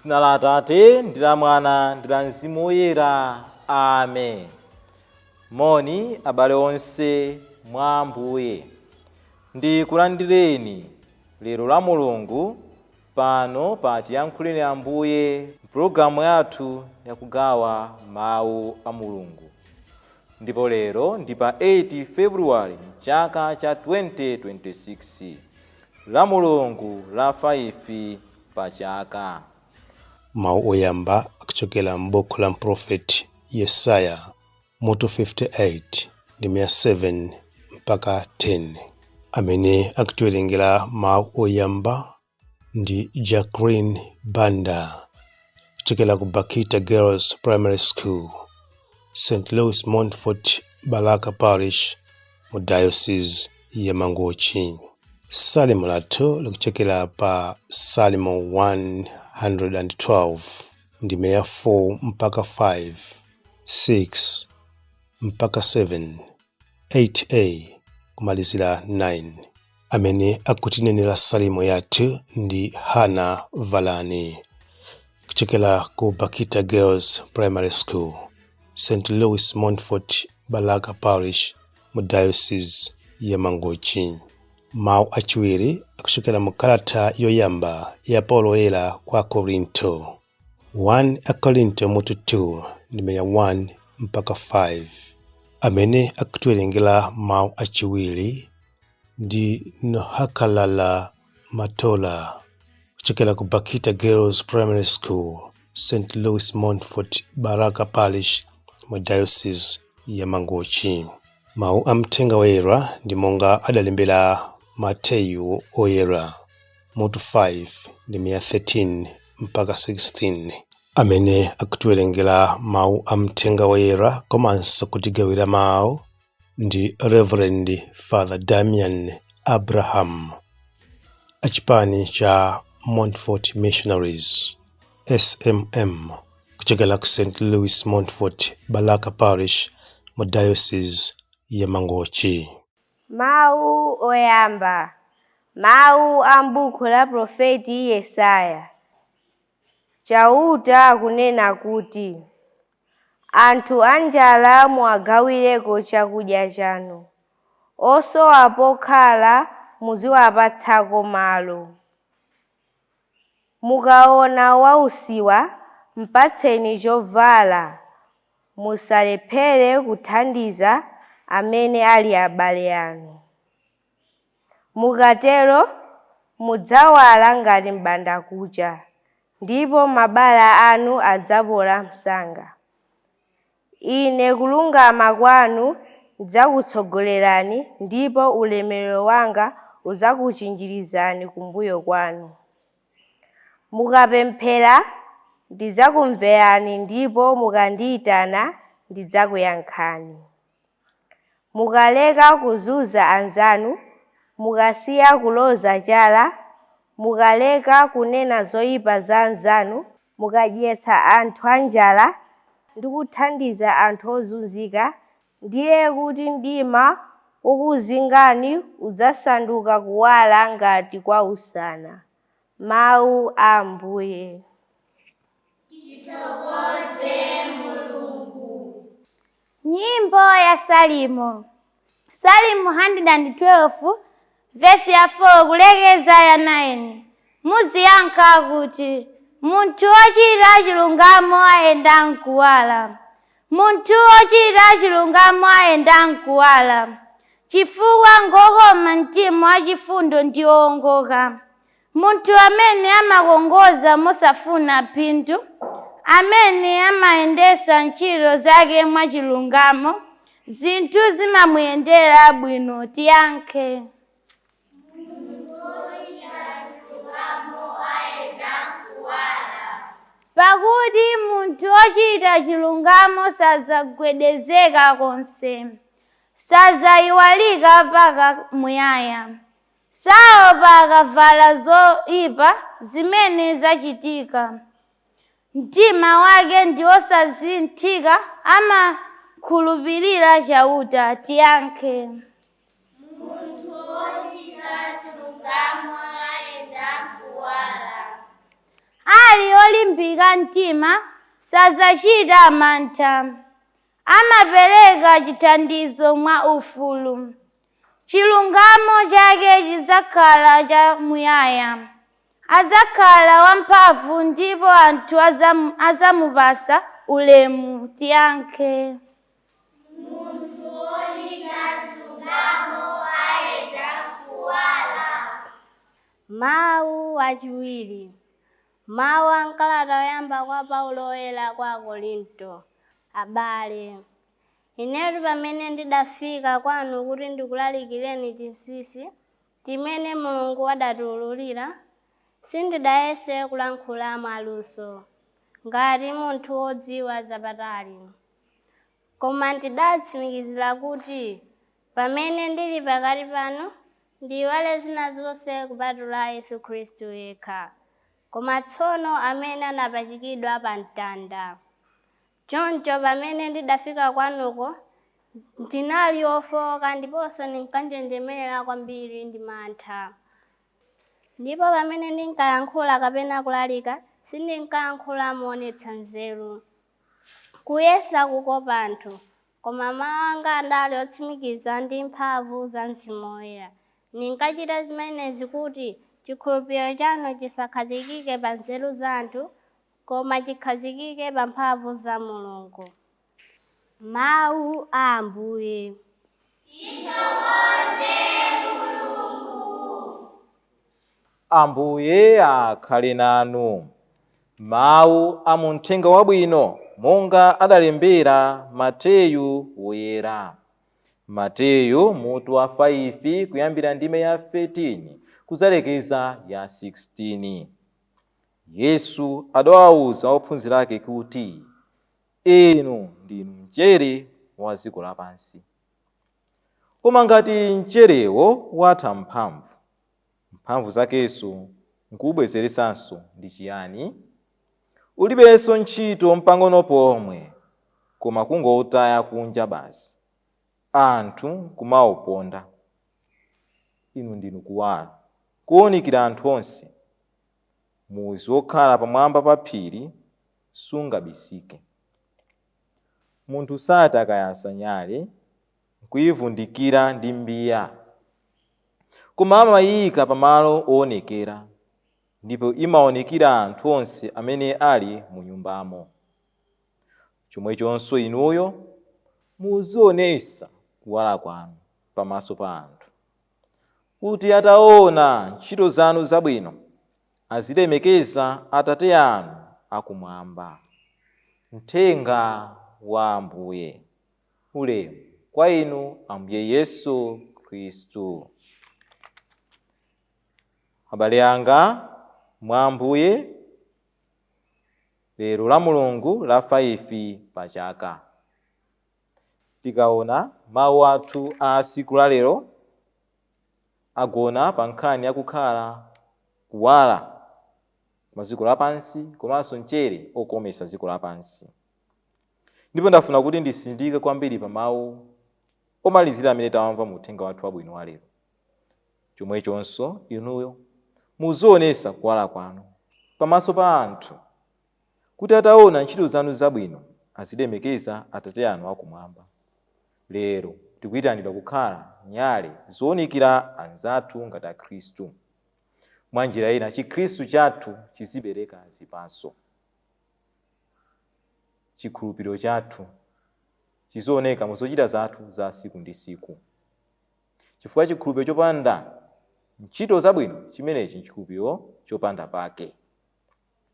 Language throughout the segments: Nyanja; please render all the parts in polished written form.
Dzina la Atate ndi la Mwana ndi la Mzimu Woyera. Amen. Moni abale onse mwa Ambuye. Ndikulandireni lero la Mulungu pano pa Tiyankhuleni Ambuye, mpulogalamu yathu yakugawa mawu a Mulungu. Ndipo lero ndi pa 8 Februwale chaka cha 2026, la Mulungu la 5 pa chaka. Mawu oyamba akuchokera m'buku la mprofeti Yesaya mutu 58 ndime 7 mpaka 10. Amene akutiwerengera mawu oyamba ndi Jacqueline Banda kuchokera ku Bakita Girls Primary School, St Louis Montfort, Balaka Parish, mu Diocese ya Mangochi. Salimo lathu likuchokera pa Salimo 112 ndime ya 4 mpaka 5, 6 mpaka 7, 8a kumalizira 9. Amene akutinenera salimo yathu ndi Hana Valani kuchokera ku Bakita Girls Primary School, St Louis Montfort, Balaka Parish, mu Diocese ya Mangochi. Mawu achiwiri akuchokera mu kalata yoyamba ya Paulo Woyera kwa Korinto, 1 Akorinto mutu 2 ndime ya 1 mpaka 5. Amene akutiwerengera mawu achiwiri ndi Nohakalala Matola kuchokera ku Bakita Girls Primary School, St Louis Montfort, Baraka Parish, mu Diocese ya Mangochi. Mawu a Mthenga Woyera ndi monga adalembera Mateyu Oyera mutu 5 ndime ya 13 mpaka 16. Amene akutiwerengera mawu a Mthenga Woyera komanso kutigawira mawu ndi Reverend Father Damian Abraham achipani cha Montfort Missionaries, SMM, kuchokera ku St Louis Montfort, Balaka Parish, mu Diocese ya Mangochi. Mawu oyamba, mawu a m'buku la profeti Yesaya. Chauta akunena kuti, anthu anjala muwagawireko chakudya chanu, osowa pokhala muziwapatsako malo. Mukaona wausiwa, mpatseni chovala, musalephere kuthandiza amene ali abale anu. Mukatero mudzawala ngati m'bandakucha, ndipo mabala anu adzapola msanga. Ine kulungama kwanu ndidzakutsogolerani, ndipo ulemerero wanga udzakuchinjirizani kumbuyo kwanu. Mukapemphera ndidzakumverani, ndipo mukandiyitana ndidzakuyankhani. Mukaleka kuzunza anzanu, mukasiya kuloza chala, mukaleka kunena zoyipa za anzanu, mukadyetsa anthu anjala ndi kuthandiza anthu ozunzika, ndiye kuti mdima wokuzingani udzasanduka kuwala ngati kwa usana. Mawu a Ambuye. Nyimbo ya Salimo. Salimo 112 vesi ya 4 kulekeza ya 9. Muziyankha kuti, munthu wochita chilungamo ayenda mkuwala. Munthu wochita chilungamo ayenda mkuwala, chifukwa ngokoma mtima, wachifundo ndi wowongoka. Munthu amene amakongoza mosafuna phindu, amene amayendesa ntchito zake mwachilungamo, zinthu zimamuyendera bwino. Tiyankhe. Pakuti munthu wochita chilungamo sadzagwedezeka konse, sadzayiwalika mpaka muyaya. Saopa akavala zoyipa zimene zachitika. Mtima wake ndi wosasinthika, amakhulupirira Chauta. Tiyankhe. Munthu wochita chilungamo ayenda mkuwala. Ali Wolimbika mtima, sazachita mantha. Amapereka chithandizo mwa ufulu. Chilungamo chake chidzakhala chamuyaya. Adzakhala wamphamvu ndipo anthu adzamupatsa ulemu. Tiyankhe. Munthu wochita chilungamo ayenda m'kuwala. Mawu achiwiri. Mawu a m'kalata yoyamba kwa Paulo Woyera kwa Akorinto. Abale, inetu pamene ndidafika kwanu kuti ndikulalikireni chinsinsi chimene Mulungu adatiwululira, sindidayese kulankhula mwaluso ngati munthu wodziwa zapatali. Koma ndidatsimikizira kuti pamene ndili pakati panu, ndiyiwale zina zonse kupatula Yesu Khristu yekha, koma tsono amene anapachikidwa pa mtanda. Choncho pamene ndidafika kwanuko, ndinali wofowoka ndiponso ndinkanjenjemera kwambiri ndi mantha. Ndipo pamene ndinkalankhula kapena kulalika, sindinkalankhula moonetsa nzeru, kuyesa kukopa anthu, koma mawu anga adali otsimikiza ndi mphamvu za Mzimu Woyera. Ndinkachita zimenezi kuti chikhulupiriro chanu chisakhazikike pa nzeru za anthu, koma chikhazikike pa mphamvu za Mulungu. Mawu a Ambuye. Ambuye akhale nanu. Mawu a mu Mthenga Wabwino monga adalembera Mateyu Woyera. Mateyu mutu wa 5 kuyambira ndime ya 13 kudzalekeza ya 16. Yesu adawawuza ophunzira ake kuti, inu ndinu mchere wa dziko lapansi. Koma ngati mcherewo watha mphamvu, mphamvu zakenso nkubwezeretsanso ndi chiyani? Ulibenso ntchito mpang'ono pomwe, koma kungowutaya kunja basi, anthu kumawuponda. Inu ndinu kuwala, kuwunikira anthu onse. Muzi wokhala pamwamba pa phiri sungabisike. Munthu sati akayatsa nyale nkuyivundikira ndi mbiya, koma amayiyika pamalo owonekera, ndipo imawonikira anthu onse amene ali mu nyumbamo. Chomwechonso inuyo muzionetsa kuwala kwanu pamaso pa anthu, kuti ataona ntchito zanu zabwino azilemekeza Atate anu akumwamba. Mthenga wa Ambuye. Ulemu kwa inu Ambuye Yesu Khristu. Abale anga mwa Ambuye, lero la Mulungu la 5 pa chaka, tikaona mawu athu a tsiku la lero agona pa nkhani yakukhala kuwala kwa dziko lapansi komanso mchere okometsa dziko lapansi. Ndipo ndafuna kuti ndisindike kwambiri pa mawu omalizira amene tawamva mu uthenga wathu wabwino wa lero. Chomwechonso inuyo muzionetsa kuwala kwanu pamaso pa anthu, kuti ataona ntchito zanu zabwino azilemekeza Atate anu akumwamba. Lero tikuyitanidwa kukhala nyale zowunikira anzathu ngati Akhristu. Mwa njira ina, chikhristu chathu chizibereka zipatso. Chikhulupiriro chathu chizioneka mu zochita zathu za tsiku ndi tsiku, chifukwa chikhulupiriro chopanda ntchito zabwino chimenechi nchikhulupiriro chopanda pake,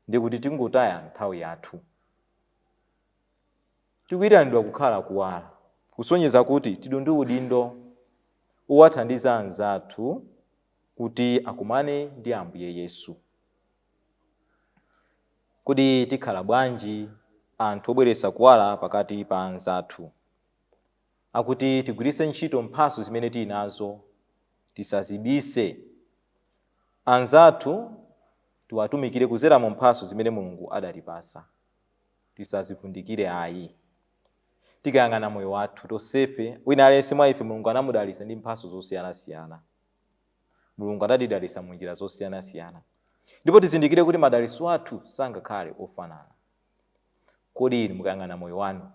ndikuti tingotaya nthawi yathu. Tikuyitanidwa kukhala kuwala, kusonyeza kuti tili ndi udindo uwathandiza anzathu kuti akumane ndi Ambuye Yesu. Kodi tikhala bwanji anthu obweretsa kuwala pakati pa anzathu? Akuti tigwiritse ntchito mphatso zimene tili nazo, tisazibise. Anzathu tiwatumikire kudzera mu mphatso zimene Mulungu adatipasa, tisazivundikire ayi. Tikayang'ana moyo wathu tonsefe, wina aliyense mwa ife Mulungu anamudalitsa ndi mphatso zosiyanasiyana. Mulungu adatidalitsa mu njira zosiyanasiyana. Ndipo tizindikire kuti madalitso athu sangakhale ofanana. Kodi inu mukayang'ana moyo wanu,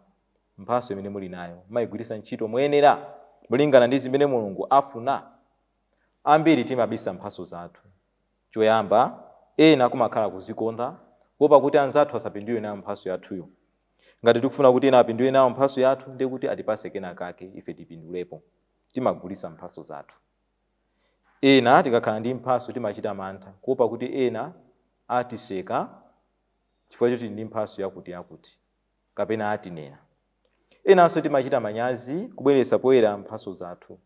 mphatso imene muli nayo mumayigwiritsa ntchito moyenera molingana ndi zimene Mulungu afuna? Ambiri timabisa mphatso zathu. Choyamba, ena kumakhala kuzikonda, kuopa kuti anzathu asapindule nayo mphatso yathuyo. Ngati tikufuna kuti ena apindule nayo mphatso yathu, ndiye kuti atipase kena kake ife tipindulepo. Timagulitsa mphatso zathu. Ena tikakhala ndi mphatso timachita mantha, kuopa kuti ena atiseka chifukwa choti ndi mphatso yakuti yakuti, kapena atinena. Enanso timachita manyazi kubweretsa poyera mphatso zathu.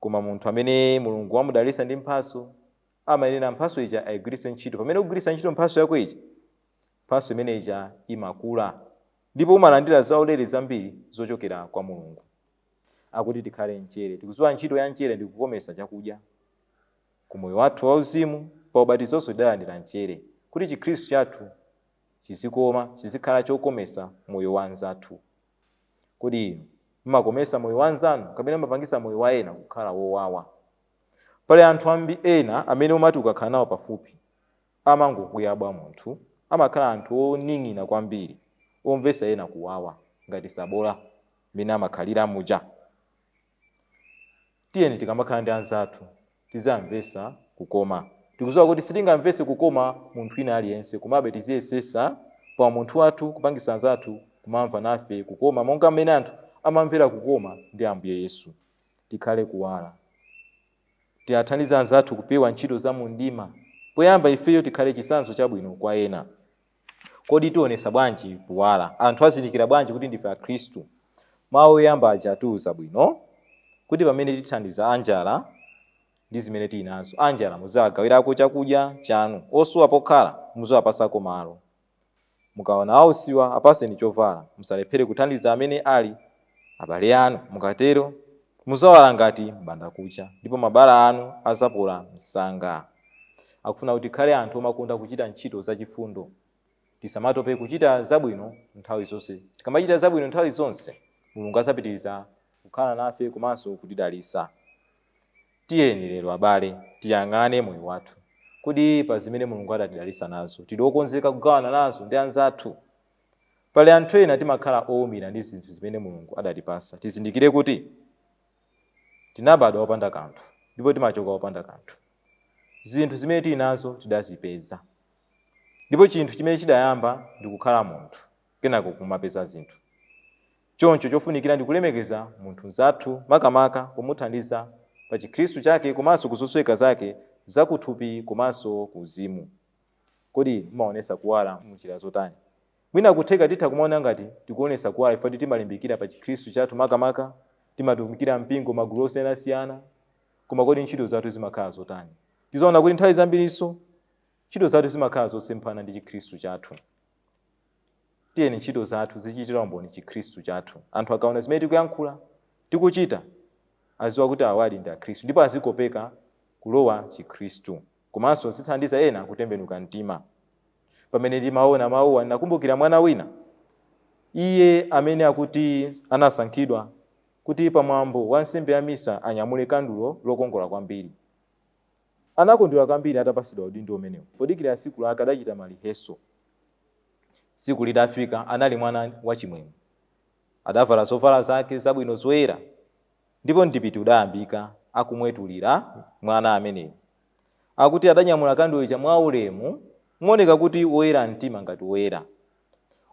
Koma munthu amene Mulungu wamudalitsa ndi mphatso amayenera mphatso ija ayigwiritse ntchito. Pamene ukugwiritsa ntchito mphatso yako ija, mphatso imene ija imakula ndipo umalandira zaulere zambiri zochokera kwa Mulungu. Akuti tikhale mchere. Tikudziwa ntchito ya mchere ndi kukomesa chakudya. Ku moyo wathu wauzimu, pa ubatizonso tidalandira mchere kuti Chikhristu chathu chizikoma, chizikhala chokomesa moyo wa anzathu. Kodi inu mumakomesa moyo wa anzanu kapena mumapangisa moyo wa ena kukhala wowawa? Pali anthu ambi ena amene umati ukakhala nawo pafupi amangokuyabwa munthu, amakhala anthu oning'ina kwambiri, omvesa ena kuwawa ngati sabola mmene amakhalira muja. Tiyeni tikamakhala ndi anzathu tizamvesa kukoma. Tikudziwa kuti sitingamvese kukoma munthu wina aliyense, komabe tiziyesesa pa munthu wathu kupangisa anzathu kumamva nafe kukoma monga mmene anthu amamvera kukoma ndi Ambuye Yesu. Tikhale kuwala, tiyathandize anzathu kupewa ntchito za mundima. Poyamba ifeyo tikhale chitsanzo chabwino kwa ena. Kodi tionesa bwanji kuwala? Anthu azindikira bwanji kuti ndife Akhristu? Mawu oyamba aja atiuza bwino kuti pamene tithandiza anjala ndi zimene tili nazo, anjala muzawagawirako chakudya chanu, osowa pokhala muziwapasako malo, mukaona ausiwa apaseni chovala, musalephere kuthandiza amene ali abale anu. Mukatero muzawala ngati mbandakucha, ndipo mabala anu azapola msanga. Akufuna kuti tikhale anthu omakonda kuchita ntchito zachifundo. Tisamatope kuchita zabwino nthawi zonse. Tikamachita zabwino nthawi zonse, Mulungu azapitiriza kukhala nafe komanso kutidalitsa. Tiyeni lero abale tiyang'ane moyo wathu. Kodi pa zimene Mulungu adatidalitsa nazo tili okonzeka kugawana nazo ndi anzathu? Pali anthu ena timakhala owumira ndi zinthu zimene Mulungu adatipasa. Tizindikire kuti tinabadwa opanda kanthu ndipo timachoka opanda kanthu. Zinthu zimene tili nazo tidazipeza, ndipo chinthu chimene chidayamba ndi kukhala munthu, kenako kumapeza zinthu. Choncho chofunikira ndi kulemekeza munthu mnzathu, makamaka pomuthandiza pa Chikhristu chake komanso kuzosweka zake zakuthupi komanso kuuzimu. Kodi mumaonesa kuwala munjira zotani? Mwina kutheka titha kumaona ngati tikuonesa kuwala chifukwa timalimbikira pa Chikhristu chathu, makamaka timatumikira mpingo magulu osiyanasiyana. Koma kodi ntchito zathu zimakhala zotani? Tizaona kuti nthawi zambirinso ntchito zathu zimakhala zosemphana ndi Chikhristu chathu. Tiyeni ntchito zathu zichitira umboni Chikhristu chathu. Anthu akaona zimene tikuyankhula, tikuchita, aziwa kuti awali ndi Akhristu ndipo azikopeka kulowa Chikhristu, komanso azithandiza ena kutembenuka mtima. Pamene ndimaona mawuwa, ndinakumbukira mwana wina, iye amene akuti anasankhidwa kuti pamwambo wa nsembe ya misa anyamule kandulo lokongola kwambiri. Anakondwera kwambiri atapasidwa udindo umenewu. Podikira tsiku lake adachita maliheso. Tsiku litafika anali mwana wachimwemwe. Adavala zovala zake zabwino zoyera, ndipo mdipiti udayambika akumwetulira mwana ameneyo. Akuti adanyamula kandulo ija mwaulemu, mooneka kuti woyera mtima ngati woyera.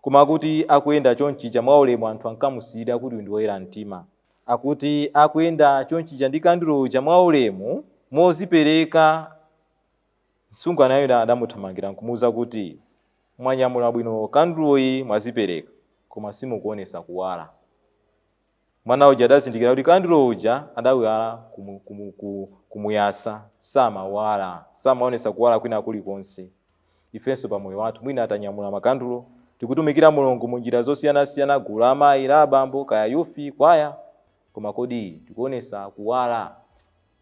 Koma akuti akuyenda chonchija mwaulemu, anthu ankamusiyira kuti ndi woyera mtima. Akuti akuyenda chonchija ndi kandulo uja mwaulemu mozipereka, msungwana wina adamuthamangira nkumuwuza kuti, mwanyamula bwino kanduloyi, mwazipereka, koma simukuonesa kuwala. Mwana uja adazindikira kuti kandulo uja adawala kumuyasa, samawala, samaonesa kuwala kwina kulikonse. Ifenso pa moyo wathu mwina atanyamula makandulo, tikutumikira Mulungu mu njira zosiyanasiyana, gulu la amayi, la abambo, kaya yufi, kwaya, koma kodi tikuonesa kuwala?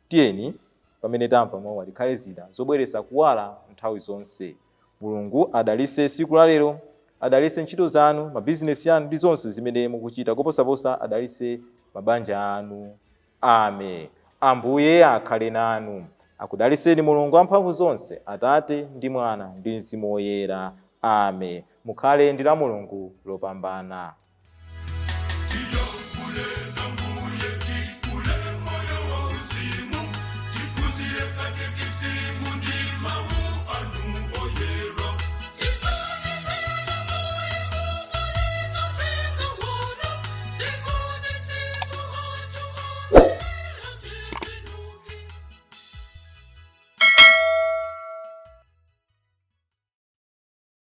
Tiyeni pamene tamva mawu tikhale zida zobweretsa kuwala nthawi zonse. Mulungu adalitse tsiku la lero, adalitse ntchito zanu, mabizinesi anu ndi zonse zimene mukuchita, koposaposa adalitse mabanja anu. Amen. Ambuye akhale nanu. Akudaliseni Mulungu wamphamvu zonse, Atate ndi Mwana ndi Mzimu Woyera. Amen. Mukhale ndi la Mulungu lopambana.